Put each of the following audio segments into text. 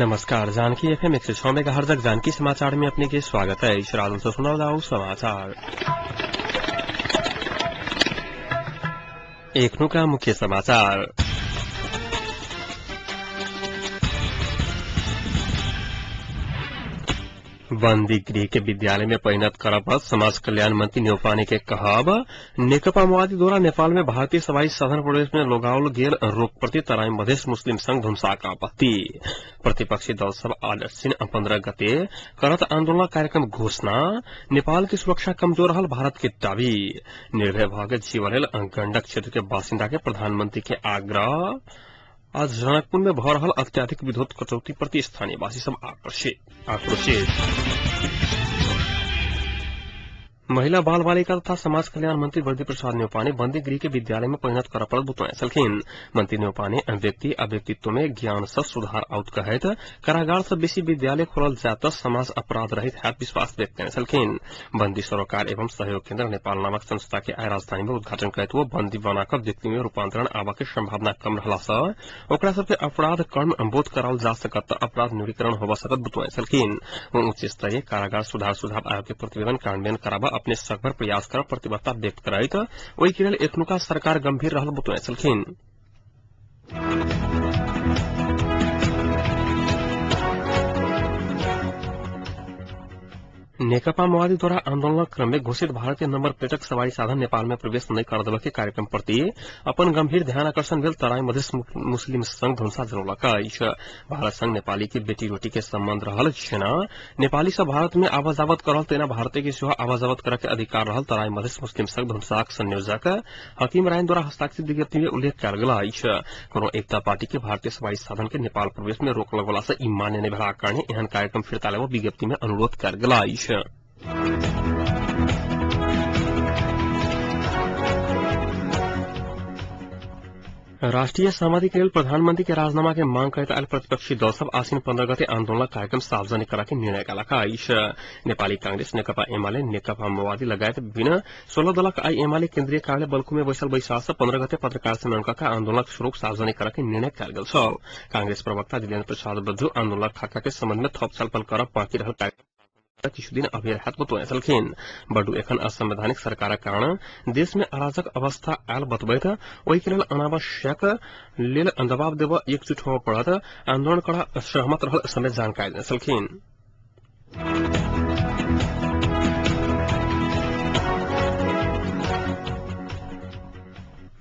नमस्कार, Janaki FM 106 megahertz Janaki समाचार में अपने के स्वागत है। इस रात से सुनाओ जाओ समाचार। एखनुका मुख्य समाचार। बंदी गृह के विद्यालय में परिणत करब पर समाज कल्याण मंत्री न्यौपाने के कहब। नेकपा माओवादी द्वारा नेपाल में भारतीय सवारी साधन प्रवेश में लगाओल गेल रोक प्रति तराई मधेश मुस्लिम संघ धुमसाक आपत्ति। प्रतिपक्षी दल सब आश्विन 15 गते करत आंदोलन कार्यक्रम घोषणा। नेपाल की सुरक्षा कमजोर रहल भारत के दावी। निर्भय भऽ जीवन गंडक क्षेत्र के बासिन्दा के प्रधानमंत्री के आग्रह। आज जनकपुर में भऽ रहल अत्याधिक विद्युत कटौती प्रति स्थानीयवासी सब आक्रोशित। महिला बाल बालिका तथा समाज कल्याण मंत्री बद्री प्रसाद न्यौपाने बंदी गृह के विद्यालय में परिणत करऽ पड़ल बतौने छलखिन। मंत्री न्यौपाने व्यक्ति आ व्यक्तित्व में ज्ञान से सुधार आउत कहैत कारागार से बेसी विद्यालय खोलल जाय त समाज अपराध रहित हैत विश्वास व्यक्त कयने छलखिन। बंदी सरोकार एवं सहयोग केन्द्र नेपाल नामक संस्था के आइ राजधानी में उद्घाटन करैत ओ बंदी बनाकऽ व्यक्ति में रूपांतरण आबऽ के संभावना कम रहला सँ ओकरा सबके अपराध कर्म बोध कराओल जा सकत त अपराध न्यूनीकरण होबऽ सकत बतौने छलखिन। ओ उच्च स्तरीय कारागार सुधार सुझाव आयोग के प्रतिवेदन कार्यान्वयन कराबऽ अपने सकभर प्रयास कर प्रतिबद्धता व्यक्त करैत ओहि के लेल एखनुका सरकार गंभीर रहल बतौने छलखिन। नेकपा माओवादी द्वारा आंदोलनक क्रम में घोषित भारतीय नंबर प्लेटक सवारी साधन नेपाल में प्रवेश नहीं कर देबय के कार्यक्रम प्रति अपन गंभीर ध्यान आकर्षण भेल तराई मधेश मुस्लिम संघ धुमसा जनौलक अछि। भारत संग नेपाली के बेटी रोटी के संबंध रहल छेना नेपाली सब भारत में आवाजावत करल तेना भारतीय के सेहो आवाजावत करऽ के अधिकार रहल तराई मधेश मुस्लिम संघ धुमसाक संयोजक हकीम रायन द्वारा हस्ताक्षरित विज्ञप्ति में उल्लेख कयल गेल अछि। कोनो एकता पार्टी के भारतीय सवारी साधन के नेपाल प्रवेश में रोक लगौला से ई मान्य नहि भेलाक कारणे एहन कार्यक्रम फिर्ता लेबऽ विज्ञप्ति में अनुरोध कयल गेल अछि। राष्ट्रीय सहमति के लेल प्रधानमंत्री के राजीनामा के मांग करैत आयल प्रतिपक्षी दल सब आश्विन 15 गते आंदोलन कार्यक्रम सार्वजनिक करा के निर्णय कयलक अछि। नेपाली कांग्रेस, नेकपा एमाले, नेकपा माओवादी लगायत विभिन्न 16 दलक आई एमाले केन्द्रीय कार्यालय बल्खु में बैसल बैसार से 15 गते पत्रकार सम्मेलन कऽ आंदोलनक स्वरूप सार्वजनिक करा के निर्णय कयल गेल छल। कांग्रेस प्रवक्ता दिलेन्द्र प्रसाद बज्जू आंदोलनक खाका के संबंध में थप छलफल करब बाँकी रहल कार्यक्रम किछु दिन अबेर हैत बतौने छलखिन। बड्डू एखन असंवैधानिक सरकारक कारण देश में अराजक अवस्था आयल बतबैत ओहि के लेल अनावश्यक लेल दबाव देबऽ एकजुट होबऽ पड़त आंदोलन करा सहमत रहल समेत जानकारी देने छलखिन।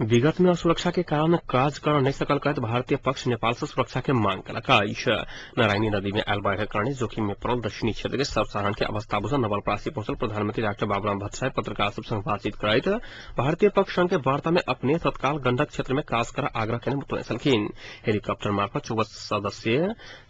विगत में असुरक्षा के कारण काज कर नहीं सकल कहैत भारतीय पक्ष नेपाल से सुरक्षा के मांग कयलक अछि। नारायणी नदी में आयल बाढ़ कारणे जोखिम में पड़ल दक्षिणी क्षेत्र के सर्वसाधारण के अवस्था बुझल नवलपरासी पहुंचल प्रधानमंत्री डाक्टर बाबूराम भट्टराई पत्रकार सब संग बातचीत करैत भारतीय पक्ष संग के वार्ता में अपने तत्काल गंडक क्षेत्र में काज कर आग्रह केने बतौने छलखिन। हेलीकॉप्टर मार्फत 24 सदस्यीय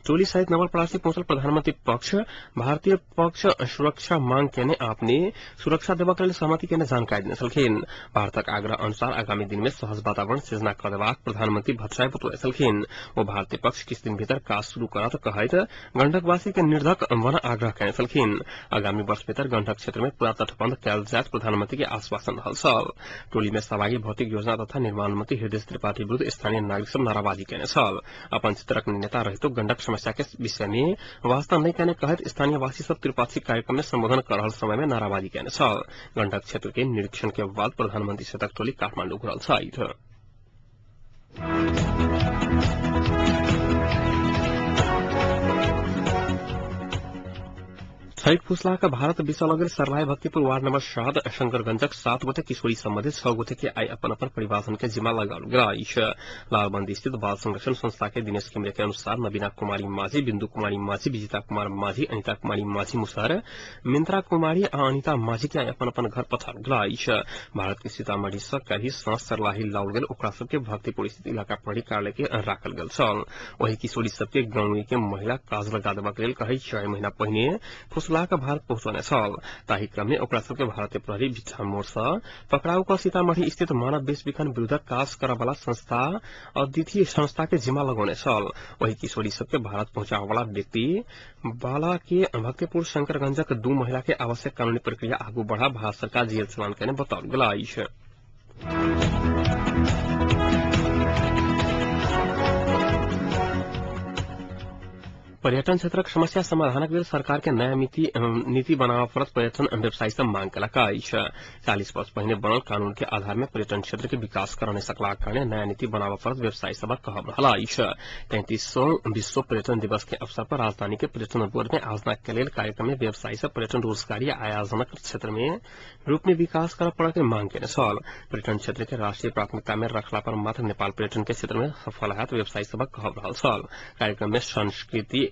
टोली सहित नवलपरासी पहुंचल प्रधानमंत्री पक्ष भारतीय पक्ष सुरक्षा मांग केने अपने सुरक्षा देबऽ के लेल सहमति केने जानकारी देने छलखिन। भारतक आग्रह अनुसार आगामी दिन में सहज वातावरण सृजना कऽ देबाक प्रधानमंत्री भट्टराई बतौने छलखिन। ओ भारतीय पक्ष किछु दिन भीतर काज शुरू करत कहैत गंडकवासी के निर्धक बन आग्रह केने छलखिन। आगामी वर्ष भीतर गंडक क्षेत्र में पूरा तटबंध कयल जायत प्रधानमंत्री के आश्वासन रहल छल। टोली में सहभागी भौतिक योजना तथा निर्माण मंत्री हृदय त्रिपाठी विरूद्ध स्थानीय नागरिक सब नाराबाजी केने छल। अपन क्षेत्रक नेता रहितो गंडक समस्या के विषय में वास्ता नहि केने कहैत स्थानीयवासी सब त्रिपाठी कार्यक्रम में संबोधन कर रहल समय में नाराबाजी केने छल। गंडक क्षेत्र के निरीक्षण के बाद प्रधानमंत्री सहितक टोली काठमांडू घुरल छल। छैठ फुसलाक भारत बिसऽ लगल सर्लाही भक्तिपुर वार्ड नंबर 7 शंकरगंजक 7 गोटे किशोरी सम्बन्धित 6 गोटे के आई अपन अपन परिवारजन के जिम्मा लगाओल गेल अछि। लालबंदी स्थित बाल संरक्षण संस्था के दिनेश केमरे के अनुसार नवीना कुमारी माझी, बिंदु कुमारी माझी, विजिता कुमार माझी, अनिता कुमारी माझी मुसहर, मिंत्रा कुमारी आ अनिता माझी के आई अपन अपन घर पठाओल गेल अछि। भारत के सीतामढ़ी सँ काल्हि साँझ सर्लाही लाओल गेल ओकरा सबके भक्तिपुर स्थित इलाका प्रहरी कार्यालय के राखल गेल छल। ओहि किशोरी सबके गाँव के महिला काज लगा देबाक लेल कहै 6 महीना पहिने फुसलाक भारत पहुंचौने छल। ताहि क्रम में ओकरा सबके भारतीय प्रहरी भिट्ठा मोड़ सँ पकड़ाउ कऽ सीतामढ़ी स्थित मानव बेचबिखन विरूद्ध काज करऽ वाला संस्था अद्वितीय संस्था के जिम्मा लगौने छल। ओहि किशोरी सबके भारत पहुंचाबऽ वाला व्यक्ति बाला के भक्तिपुर शंकरगंजक 2 महिला के आवश्यक कानूनी प्रक्रिया आगू बढ़ा भारत सरकार जेल चलान केने बताओल गेल अछि। पर्यटन क्षेत्रक समस्या समाधानक लेल सरकार के नया नीति बनाबऽ पड़त पर्यटन व्यवसायी सब मांग केलक अछि। 40 वर्ष पहिने बनल कानून के आधार में पर्यटन क्षेत्र के विकास कर नहि सकलाक कारणे नया नीति बनाबऽ पड़त व्यवसायी सबक कहब रहल अछि। 33वां विश्व पर्यटन दिवस के अवसर पर राजधानी के पर्यटन बोर्ड में आयोजना के लेल कार्यक्रम में व्यवसायी सब पर्यटन रोजगारी आयोजनक क्षेत्र में रूप में विकास करऽ पड़ऽ के मांग केने छल। पर्यटन क्षेत्र के राष्ट्रीय प्राथमिकता में रखला पर मात्र नेपाल पर्यटन के क्षेत्र में सफल हैत व्यवसायी सबक कहब रहल छल। कार्यक्रम में संस्कृति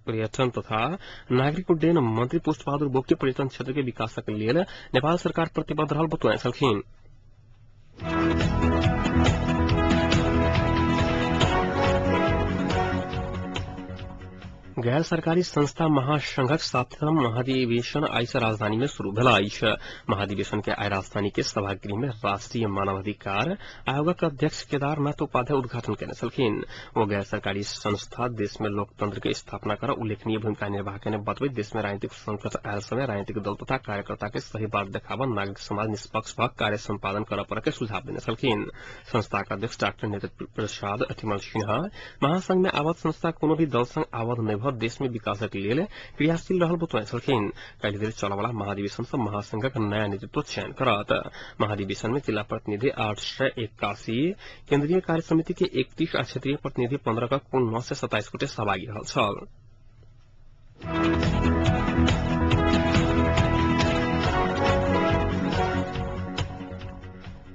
पर्यटन तथा नागरिक उड्डयन मंत्री पुष्पबहादुर बोगटी पर्यटन क्षेत्र के विकासक लेल नेपाल सरकार प्रतिबद्ध रहल बतौने छलखिन। गैर सरकारी संस्था महासंघक 7वां महाधिवेशन आइ से राजधानी में शुरू भेल अछि। महाधिवेशन के आइ राजधानी के सभागृह में राष्ट्रीय मानवाधिकार आयोगक अध्यक्ष केदारनाथ उपाध्याय उद्घाटन केने छलखिन। ओ गैर सरकारी संस्था देश में लोकतंत्र के स्थापना कर उल्लेखनीय भूमिका निर्वाह केने बतबैत देश में राजनीतिक संकट आयल समय राजनीतिक दल तथा कार्यकर्ता के सही बाट देखाब नागरिक समाज निष्पक्ष भ कार्य सम्पादन करऽ पड़ऽ के सुझाव देने छलखिन। संस्थाक अध्यक्ष डाक्टर नेत्र प्रसाद थिमल सिन्हा महासंघ में आबद्ध संस्था कोनो भी दल संग आबद्ध नहि भ देश में विकासक लेल क्रियाशील रहल बतौने छलखिन। काल्हि धरि चलऽवला महाधिवेशन सँ महासंघक नया नेतृत्व चयन करत। महाधिवेशन में जिला प्रतिनिधि 881, केन्द्रीय कार्य समिति के 31 आ क्षेत्रीय प्रतिनिधि 15 क कुल 927 गोटे सहभागी रहल छल।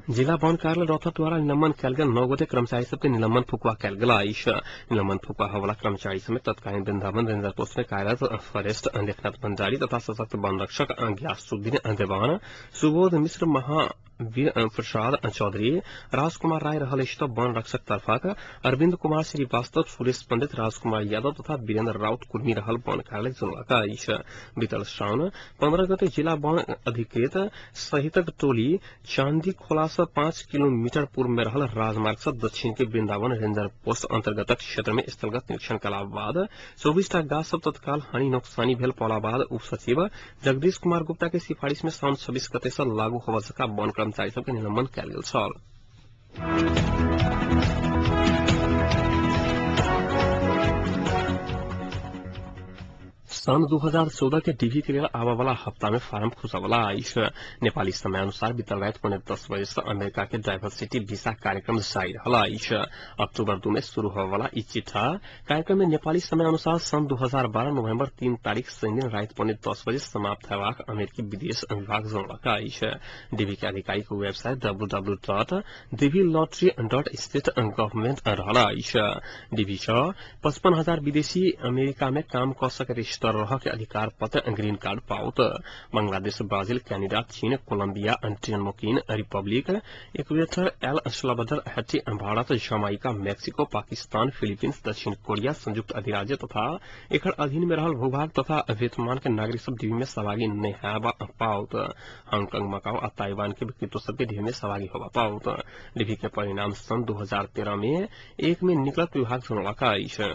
जिला वन कार्यालय रौतहटद्वारा निलंबन कयल गेल 9 गोटे कर्मचारी सबके निलंबन फुकुआ कयल गेल अछि। निलंबन फुकुआ होवला कर्मचारी समेत तत्कालीन वृंदावन रेंजर पोस्ट में कार्यरत फॉरेस्ट लेखनाथ भंडारी तथा सशक्त वन रक्षक ग्यासुद्दीन देवान, सुबोध मिश्र, महावीर प्रसाद चौधरी, राजकुमार राय रहल अछि। वन रक्षक तरफक अरविंद कुमार श्रीवास्तव, सुरेश पंडित, राजकुमार यादव तथा वीरेन्द्र राउत कुर्मी रहल वन कार्यालय जनौलक अछि। बीतल साउन 15 गते जिला वन अधिकृत सहितक टोली चांदी खोला से 5 किलोमीटर पूर्व में रहल राजमार्ग से दक्षिण के वृंदावन रेंजर पोस्ट अंतर्गत क्षेत्र में स्थलगत निरीक्षण कला बाद 24 टा गाछ सब तत्काल हानि नोकसानी भेल पौला बाद उप सचिव जगदीश कुमार गुप्ता के सिफारिश में साउन 26 गते से लागू होबय सका वन कर्मचारी सबके निलंबन कयल गेल छल। सन् 2014 के डीभी के लेल आबय वाला हप्ता में फारम खुजवला अछि। नेपाली समय अनुसार बीतल राति 9:45 बजे से अमेरिका के डाइवर्सिटी वीसा कार्यक्रम जारी रहल अछि। अक्टूबर 2 में शुरू होय वाला ई चिट्ठा कार्यक्रम में नेपाली समय अनुसार सन् 2012 नोभेम्बर 3 तारीख शनि दिन राति 9:45 बजे समाप्त हेबाक अमेरिकी विदेश विभाग जनौलक अछि। डीवी के आधिकारिक वेबसाइट www.dvlottery.state government रहल अछि। डीवी सँ 55,000 विदेशी अमेरिका में काम क सकैत रह के अधिकार पत्र ग्रीन कार्ड पाओत। बांग्लादेश, ब्राजील, कनाडा, चीन, Colombia, Dominican Republic, Ecuador, El Salvador, Haiti, Bharat, Jamaica, Mexico, Pakistan, Philippines, दक्षिण कोरिया, संयुक्त अधिराज्य तथा एकर अधीन में रहल भूभाग तथा वियतनाम के नागरिक सब डीवी में सहभागी नहि हेबा पाओत। हांगकांग, मकाओ आ ताइवान के व्यक्तित्व सबके डीवी में सहभागी होबा पाओत। डीवी के परिणाम सन् 2013 में 1 में निकलत विभाग जनौलक अछि।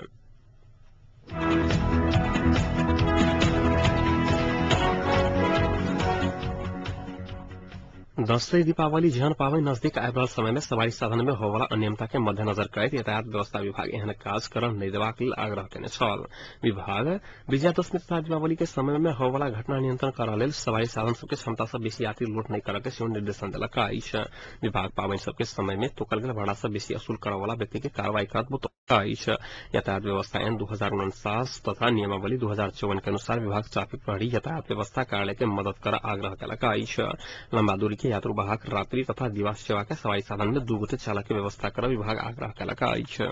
दशैं, दीपावली जेहन पाबनि नजदीक आबि रहल समय में सवारी साधन में होवला अनियमितता के मध्यनजर करैत यातायात व्यवस्था विभाग एहन काज करऽ नहि देबाक लेल आग्रह केने छल। विभाग विजयादशमी तथा दीपावली के समय में होवला घटना नियंत्रण करऽ लेल सवारी साधन सबके क्षमता से बेसी यात्री लोड नहि करऽ के सेहो निर्देशन देलक अछि। विभाग पाबनि सबके समय में तोकल गेल भाड़ा से बेसी असूल करऽ वाला व्यक्ति के कार्रवाई करत बतौलक अछि। यातायात व्यवस्था ऐन 2049 तथा नियमावली 2054 के अनुसार विभाग ट्रैफिक प्रहरी यातायात व्यवस्था कार्यालय के मदद करऽ आग्रह केलक अछि। लंबा दूरी के यात्रुवाहक रात्रि तथा दिवस सेवा के सवारी साधन में 2 गोटे चालक के व्यवस्था कर विभाग आग्रह केलक अछि।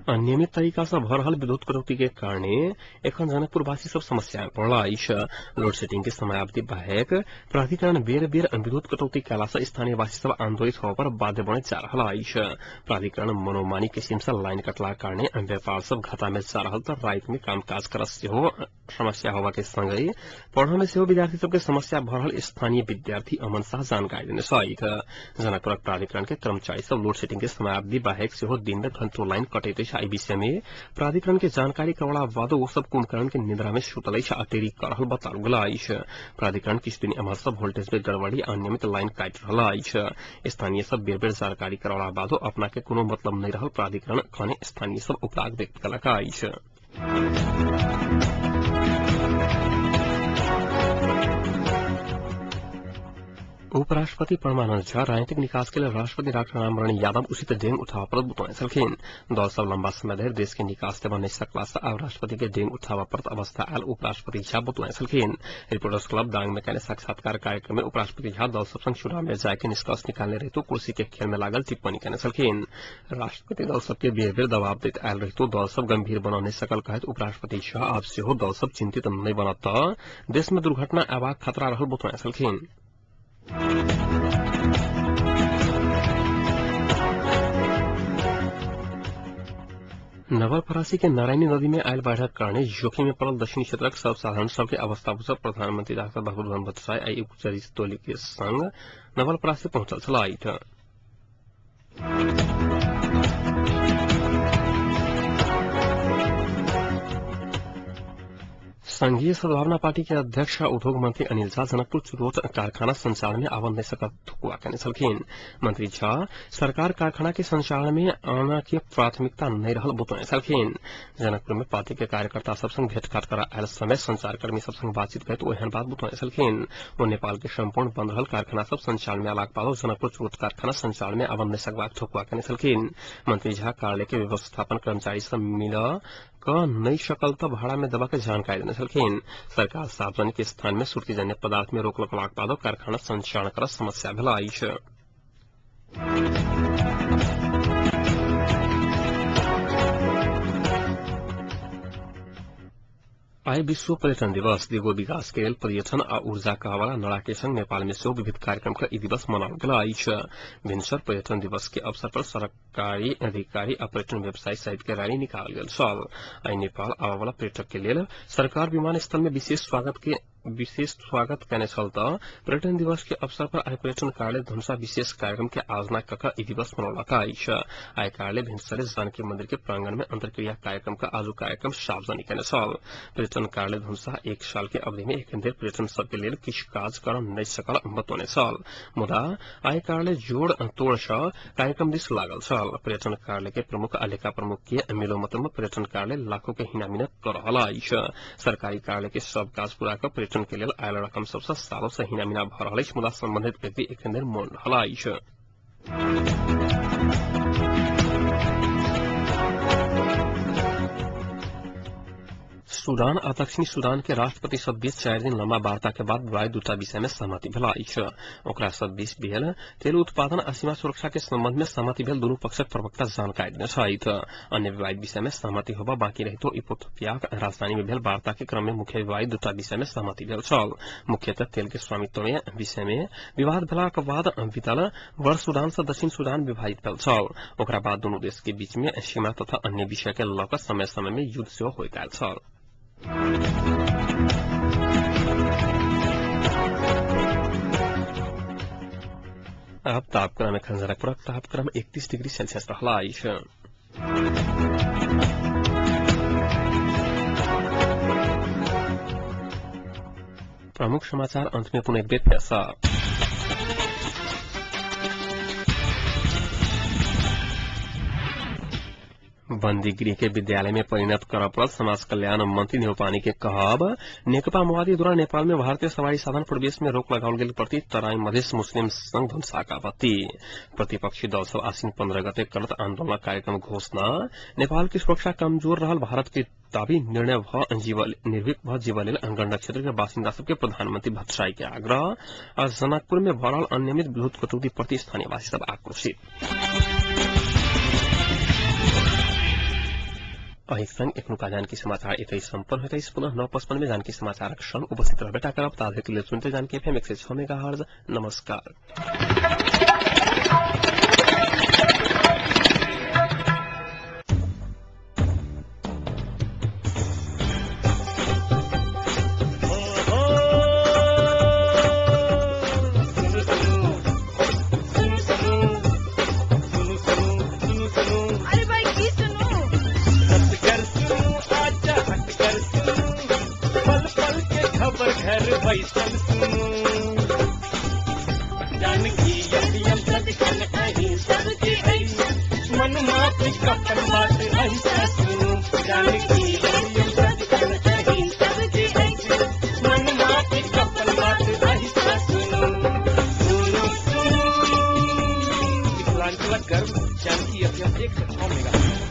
अनियमित तरीका से भ रहल विद्युत कटौती के कारणे एखन जनकपुरवासी सब समस्या में पड़ल अछि। लोड शेडिंग के समयावधि बाहेक प्राधिकरण बेर बेर विद्युत कटौती कयला से स्थानीयवासी सब आंदोलित होबय पर बाध्य बनैत जा रहल अछि। प्राधिकरण मनोमानी किसिम से लाइन कटलाक कारणे व्यापार सब घाटा में जा रहल त राति में कामकाज करऽ सेहो समस्या होबा के संगहि पढ़ऽ में सेहो विद्यार्थी सबके समस्या भ रहल स्थानीय विद्यार्थी अमन शाह जानकारी देने छथि। जनकपुरक प्राधिकरण के कर्मचारी सब लोड शेडिंग के समयावधि बाहेक सेहो दिन में घंटो लाइन कटैत अछि। अछि। एहि विषय में प्राधिकरण के जानकारी करौला बादो ओ सब कुंभकर्ण के निद्रा में सुतल अछि आ देरी क रहल बताओल गेल अछि। प्राधिकरण किछु दिन एम्हर सब वोल्टेज में गड़बड़ी आ अनियमित लाइन काटि रहल अछि। स्थानीय सब बेर बेर जानकारी करौला बादो अपना के कोनो मतलब नहि रहल प्राधिकरण कहने स्थानीय सब उपराग व्यक्त कलक अछि। उपराष्ट्रपति परमानंद झा राजनीतिक निकास के लिए राष्ट्रपति डाक्टर रामवरण यादव उचित डेंग उठाव पर बतौने छलखिन। दल सब लंबा समय धरि देश के निकास देबा नहि सकला से आब राष्ट्रपति के डेंग उठाव पर अवस्था आयल उपराष्ट्रपति झा बतौने छलखिन। रिपोर्टर्स क्लब दांग में कयने साक्षात्कार कार्यक्रम में उपराष्ट्रपति झा दल सब संग चुनाव में जाय के निष्कर्ष निकालने रहितो कुर्सी के खेल में लागल टिप्पणी कयने छलखिन। राष्ट्रपति दल सबके बेर बेर दबाव दैत आयल रहितो दल सब गंभीर बना नहि सकल कहैत उपराष्ट्रपति झा आब सेहो दल सब चिंतित नहि बनत त देश में दुर्घटना अयबाक खतरा रहल बतौने छलखिन। नवलपरासी के नारायणी नदी में आयल बाढ़क कारणे जोखिम में पड़ल दक्षिणी क्षेत्रक सर्वसाधारण सबके अवस्था बुझब प्रधानमंत्री डाक्टर बाबूधन भट्टराई आइ उपचारित टोली के संग नवलपरासी पहुंचल छलथि। संघीय सद्भावना पार्टी के अध्यक्ष उद्योग मंत्री अनिल झा जनकपुर चुरोट कारखाना संचालन में आबद नहि सकत ठकुआ कयने छलखिन। मंत्री झा सरकार कारखाना के संचालन में आना के प्राथमिकता नहि रहल बतौने छलखिन। जनकपुर में पार्टी के कार्यकर्ता सब संग भेंटघाट करा आयल समय संचारकर्मी सब संग बातचीत करैत ओ एहन बात बतौने छलखिन। ओ नेपाल के संपूर्ण बंद रहल कारखाना सब संचालन में अयलाक बादो जनकपुर चुरोट कारखाना संचालन में आबद नहि सकबाक ठकुआ कयने छलखिन। मंत्री झा कार्यालय के व्यवस्थापन कर्मचारी सब मिल क नहि सकल त भाड़ा में देबाक जानकारी देने छलखिन। सरकार सार्वजनिक स्थान में सुर्तीजन्य पदार्थ में रोक लगलाक बादो कारखाना संचालन कर समस्या भेल अछि। आइ विश्व पर्यटन दिवस। दिगो विकास के लेल पर्यटन आ ऊर्जा कहवाला नारा के संग नेपाल में सेहो विविध कार्यक्रम के ई दिवस मनाओल गेल अछि। भिनसर पर्यटन दिवस के अवसर पर सरकारी अधिकारी आ पर्यटन व्यवसायी सहित के रैली निकालल गेल छल। आइ नेपाल आबय वाला पर्यटक के लेल सरकार विमानस्थल में विशेष स्वागत कयने छल त पर्यटन दिवस के अवसर पर आइ पर्यटन कार्यालय धनुषा विशेष कार्यक्रम के आयोजना क ई दिवस मनौलक अछि। आइ कार्यालय भिनसरे जानकी मंदिर के प्रांगण में अंतर्क्रिया कार्यक्रम का आजु कार्यक्रम सार्वजनिक कयने छल। पर्यटन कार्यालय धनुषा एक साल के अवधि में एखन धरि पर्यटन सबके लेल किछु काज कर नहि सकल बतौने छल, मुदा आइ कार्यालय जोड़ तोड़ सँ कार्यक्रम दिस लागल छल। पर्यटन कार्यालय के प्रमुख आ लेखा प्रमुख के मिलो मतलब में पर्यटन कार्यालय लाखों के हिनामिना क रहल अछि। सरकारी कार्यालय के सब काज पूरा क पर्यटन के लेल आयल रकम सबसँ सालों से हिनामिना भ रहल अछि, मुदा संबंधित व्यक्ति एखन धरि मौन रहल अछि। सूडान आ दक्षिणी सूडान के राष्ट्रपति सब बीच 4 दिन लंबा वार्ता के बाद विवादित दूटा विषय में सहमति भेल अछि। ओकरा सब बीच भेल तेल उत्पादन आ सीमा सुरक्षा के संबंध में सहमति भेल दुनू पक्षक प्रवक्ता जानकारी देने छथि। अन्य विवादित विषय में सहमति होबा बाकी रहितो इथियोपियाक राजधानी में भेल वार्ता के क्रम में मुख्य विवादित दूटा विषय में सहमति भेल छल। मुख्यतः तेल के स्वामित्व में विषय में विवाद भेलाक बाद बीतल वर्ष सूडान से दक्षिण सूडान विभाजित भेल छल। ओकरा बाद दुनू देश के बीच में सीमा तथा अन्य विषय के लऽ कऽ समय समय में युद्ध सेहो होइत आयल छल। अब तापक्रम एखन जनकपुरक तापक्रम 31 डिग्री सेल्सियस रहल अछि। प्रमुख समाचार अंत में पुनः एक बेर फेरसँ। बंदी गृह के विद्यालय में परिणत करऽ पड़ल समाज कल्याण मंत्री नेउपानी के कहब। नेकपा माओवादी द्वारा नेपाल में भारतीय सवारी साधन प्रवेश में रोक लगाओल गेल प्रति तराई मधेश मुस्लिम संघ धनुषाक आपत्ति। प्रतिपक्षी दल सब आश्विन 15 गते करत आंदोलन कार्यक्रम घोषणा। नेपाल की सुरक्षा कमजोर रहल भारत के दावी निर्णय भ निर्भीक भ जीव लेल गंडक क्षेत्र के बासिन्दा सबके प्रधानमंत्री भट्टराई के आग्रह। आ जनकपुर में भऽ रहल अनियमित विद्युत कटौती प्रति स्थानीयवासी सब आक्रोशित। एहि संग एखनुका जानकी समाचार एतै सम्पन्न होइत अछि। पुनः 9:55 में जानकी समाचारक संग उपस्थित रहबेटा करब। ताधरिक लेल सुनते जानकी एफएम 106 मेगाहर्ज। नमस्कार। अरे भाई की सुनू? बैसल सुनू। जानकी एफएम सदिखन अहीं सबके अछि, मन माटिक अपन बात अहिसँ सुनू। जानकी एफएम सदिखन अहीं सबके अछि, मन माटिक अपन बात अहिसँ सुनू। सुनू सुनू मिथिलांचलक गर्व जानकी एफएम 106 मेगा।